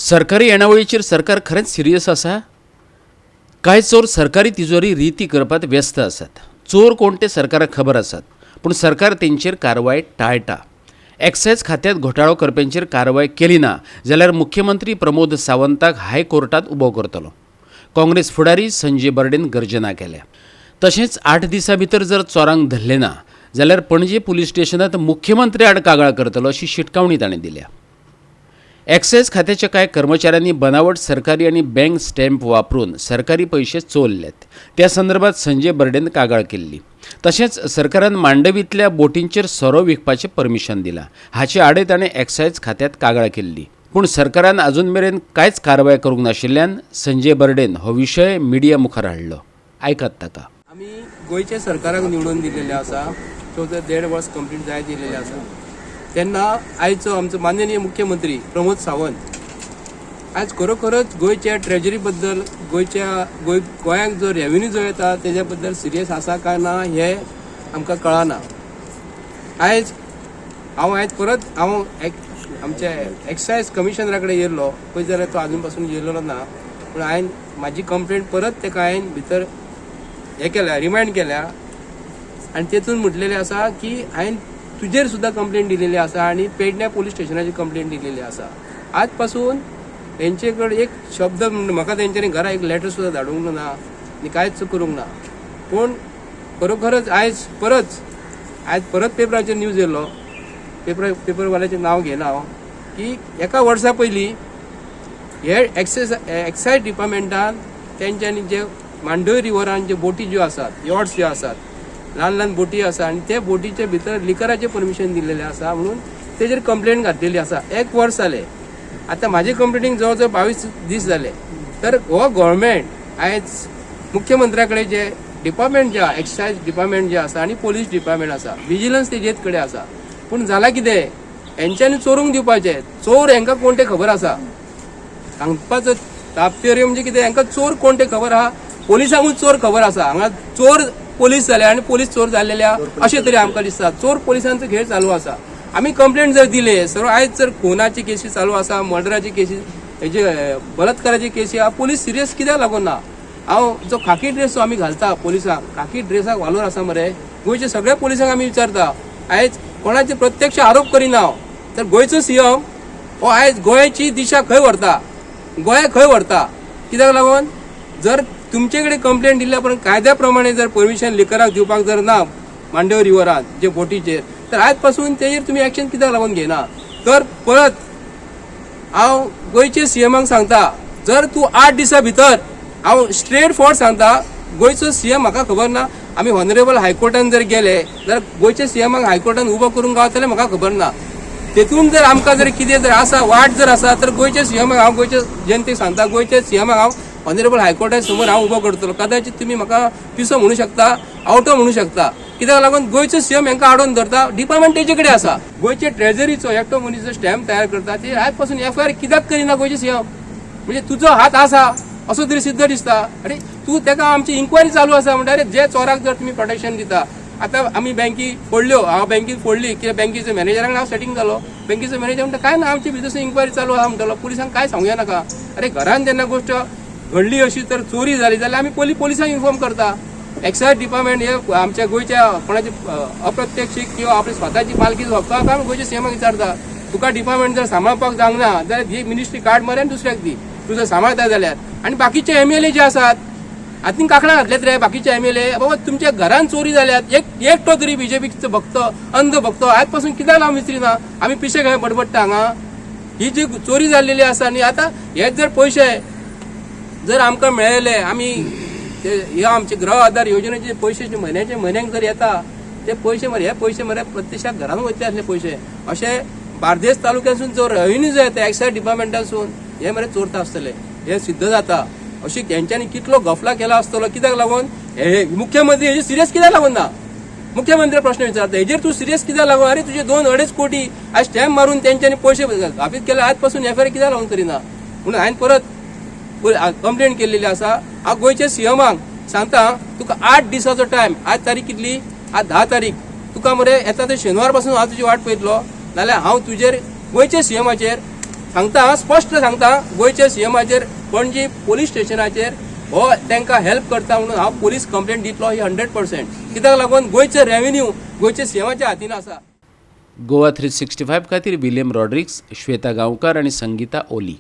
सरकारी येणावळीचेर सरकार खरेंच सिरियस आसा? कांय चोर सरकारी तिजोरी रिती करपांत व्यस्त आसात. चोर कोण ते सरकाराक खबर आसात, पूण सरकार तेंचेर कारवाय टाळटा. एक्सायज खात्यांत घोटाळो करप्यांचेर कारवाय केली ना जाल्यार मुख्यमंत्री प्रमोद सावंताक हायकोर्टांत उबो करतलो, काँग्रेस फुडारी संजय बर्डेन गर्जना केल्या. तशेंच 8 दिसां भितर जर चोरांक धरले ना जाल्यार पणजे पुलीस स्टेशनांत मुख्यमंत्री आड कागाळ करतलो अशी शिटकावणी ताणें दिल्या. एक्सायज खात्याच्या कांय कर्मचाऱ्यांनी बनावट सरकारी आनी बँक स्टॅम्प वापरून सरकारी पयशे चोरल्यात. त्या संदर्भात संजय बर्डेन कागाळ केल्ली. तशेंच सरकारान मांडवींतल्या बोटींचेर सोरो विकपाचें परमिशन दिलां, हाचे आडय ताणें एक्सायज खात्यांत कागाळ केल्ली. पूण सरकारान अजून मेरेन कांयच कारवाय करूंक नाशिल्ल्यान संजय बर्डेन हो विशय मिडिया मुखार हाडलो. आयकात ताका. आमी गोंयच्या सरकाराक निवडून दिलेले आसा. 14 देड वर्स कंप्लीट जायत येयलेलें आसा. तेन्ना आयचो आमचो माननीय मुख्यमंत्री प्रमोद सावंत आयज खरोखरच गोंयच्या ट्रेजरी बद्दल, गोंयच्या गोंय गोंयाक जो रेवेन्यू जो येता तेज्या बद्दल सिरियस आसा काय ना हें आमकां कळना. आयज हांव आयज परत हांव आमच्या एक्सायज कमिशनरा कडेन येयल्लो पळय जाल्यार तो आजून पासून येयलेलो ना. पूण हांवें म्हाजी कंप्लेन परत तेका हांवें भितर हे केल्या, रिमायंड केल्या आनी तेतून म्हटलेलें आसा की हांवें तुजेर सुद्दां कंप्लेन दिलेली आसा आनी पेडण्या पोलीस स्टेशनाची कंप्लेन दिलेली आसा. आज पासून हेंचे कडेन एक शब्द म्हाका तेंच्यांनी घरा एक लेटर सुद्दां धाडूंक ना आनी कांयच करूंक ना. पूण खरोखरच आयज परत पेपराचेर न्यूज येयलो, पेपरवाल्याचें नांव घेना हांव, की एका वर्सा पयलीं हे एक्सायज डिपार्टमेंटान तेंच्यांनी जे मांडवी रिवरान जे बोटी ज्यो आसात, यॉट्स ज्यो आसात, ल्हान ल्हान बोटी आसा आनी ते बोटीचे भितर लिकराचें परमिशन दिल्लेलें आसा म्हणून तेजेर कंप्लेन घातलेली आसा. एक वर्स जालें आतां म्हाजे कंप्लेनीक जवळ जवळ 22 दीस जाले. तर हो गव्हर्मेंट आयज मुख्यमंत्र्या कडेन जे डिपार्टमेंट जे आहा, एक्सायज डिपार्टमेंट जे आसा आनी पोलीस डिपार्टमेंट आसा, विजिलन्स तेजेच कडेन आसा. पूण जालां कितें, हेंच्यांनी चोरूंक दिवपाचें. चोर हेंकां कोण तें खबर आसा. सांगपाचो तात्पर्य म्हणजे कितें, हांकां चोर कोण ते खबर आहा, पोलिसांकूच चोर खबर आसा. हांगा चोर पोलीस जाले आनी पोलीस चोर जाल्लेले आहा अशें तरी आमकां दिसता. चोर पोलिसांचो खेळ चालू आसा. आमी कंप्लेंट जर दिले सर्व, आयज जर खुनाची केसी चालू आसा, मर्डराची केसी, हेजे बलात्काराची केसी आहा, पोलीस सिरियस कित्याक लागून ना? हांव जो खाकी ड्रेस जो आमी घालता पोलिसांक, खाकी ड्रेसाक वालोर आसा मरे? गोंयच्या सगळ्या पोलिसांक आमी विचारता. आयज कोणाचे प्रत्यक्ष आरोप करिना हांव, तर गोंयचो सीएम हो आयज गोंयची दिशा खंय व्हरता, गोंया खंय व्हरता? कित्याक लागून जर तुमचे कडेन कंप्लेन दिल्या पण कायद्या प्रमाणे जर परमिशन लिकराक दिवपाक जर ना मांडवी रिवरान जे बोटीचेर, तर आयज पासून तेजेर तुमी एक्शन कित्याक लागून घेना? तर परत हांव गोंयचे सीएमाक सांगता, जर तूं 8 दिसां भितर, हांव स्ट्रेट फॉरवर्ड सांगता, गोंयचो सीएम म्हाका खबर ना, आमी ऑनरेबल हायकोर्टान जर गेले जाल्यार गोंयच्या सीएमाक हायकोर्टान उबो करूंक गावतले म्हाका खबर ना. तेतून जर आमकां जर कितें जर आसा, वाट जर आसा, तर गोंयच्या सीएमाक हांव गोंयच्या जनतेक सांगता, गोंयच्या सीएमाक हांव ऑनरेबल हायकोर्टा समोर हांव उबो करतलो. कदाचित तुमी म्हाका पिसो म्हणू शकता, आवटो म्हणू शकता. कित्याक लागून गोंयचो सीएम हांकां आडोवन धरता, डिपार्टमेंट तेजे कडेन आसा. गोंयचे ट्रेजरीचो एकटो मनीस जो स्टॅम्प तयार करता ते आयज पासून एफआयआर कित्याक करिना गोंयचे सीएम? म्हणजे तुजो हात आसा असो तरी सिद्ध दिसता. अरे, तूं तेका आमची इन्क्वायरी चालू आसा म्हणटा. अरे, जे चोराक जर तुमी प्रोटेक्शन दिता, आतां आमी बँकी फोडल्यो, हांव बँकीत फोडली कित्याक बँकेचो मॅनेजराक हांव सेटींग जालो. बँकेचो मॅनेजर म्हणटा, काय ना, आमची भितर इन्क्वायरी चालू आहा म्हणटलो, पुलिसांक काय सांगया नाका. अरे, घरान जेन्ना गोश्ट घडली अशी तर चोरी जाली जाल्यार आमी पयलीं पोलिसांक इन्फॉर्म करता. एक्सायज डिपार्टमेंट हे आमच्या गोंयच्या कोणाची अप्रत्यक्ष किंवा आपली स्वताची मालकी हक्क आमी गोंयच्या सीएमाक विचारता, तुका डिपार्टमेंट जर सांबाळपाक जावंक ना जाल्यार ही मिनिस्ट्री काड मरे आनी दुसऱ्याक दी, तूं जर सांबाळता जाल्यार. आनी बाकीचे एमएलए जे आसात, हातीन काकणां घातलेत रे बाकीचे एमएलए. बाबा, तुमच्या घरान चोरी जाल्यात, एक एकटो तरी बीजेपीचो भक्त, अंध भक्त आयज पासून कित्याक लावन विचारिना? आमी पिशे काय बडबडटा हांगा? ही जी चोरी जाल्लेली आसा आनी आतां हे जर पयशे जर आमकां मेळ्ळे, आमी ते हे आमचे गृह आधार योजनेचे पयशे जे म्हयन्याचे म्हयन्याक जर येता ते पयशे मरे, हे पयशे मरे प्रत्यक्षात घरान वयतले आसले पयशे. अशे बार्देस तालुक्यासून जो रेव्हेन्यू जो येता एक्सायज डिपार्टमेंटासून, हे मरे चोरता आसतले हे सिद्ध जाता. अशी तेंच्यांनी कितलो गफला केला आसतलो. कित्याक लागून हे मुख्यमंत्री हेजेर सिरियस कित्याक लागून ना? मुख्यमंत्री प्रश्न विचारता, हेजेर तूं सिरियस कित्याक लागून? अरे, तुजे 2-2.5 कोटी आज स्टॅम्प मारून तेंच्यांनी पयशे काबीज केले, आज पासून एफ I R कित्याक लागून करिना? म्हणून हांवें परत कंप्लेन केलेली आसा. हांव गोंयच्या सीएमाक सांगता, तुका 8 दिसाचो टायम. आज तारीख कितली? आज 10 तारीख. तुका मरे येता ते शेनवार पासून हांव तुजी वाट पळयतलो, नाल्यार हांव तुजेर, गोंयच्या सीएमाचेर सांगता हांव, स्पश्ट सांगता, गोंयच्या सीएमाचेर, पणजी पोलीस स्टेशनाचेर हो तांकां हेल्प करता म्हणून हांव पोलीस कंप्लेंट दितलो ही 100%. कित्याक लागून गोंयचे रेवेन्यू गोंयच्या सीएमाच्या हातीन आसा. गोवा 365 खातीर विलियम रॉड्रिक्स, श्वेता गांवकार आनी संगीता ओली.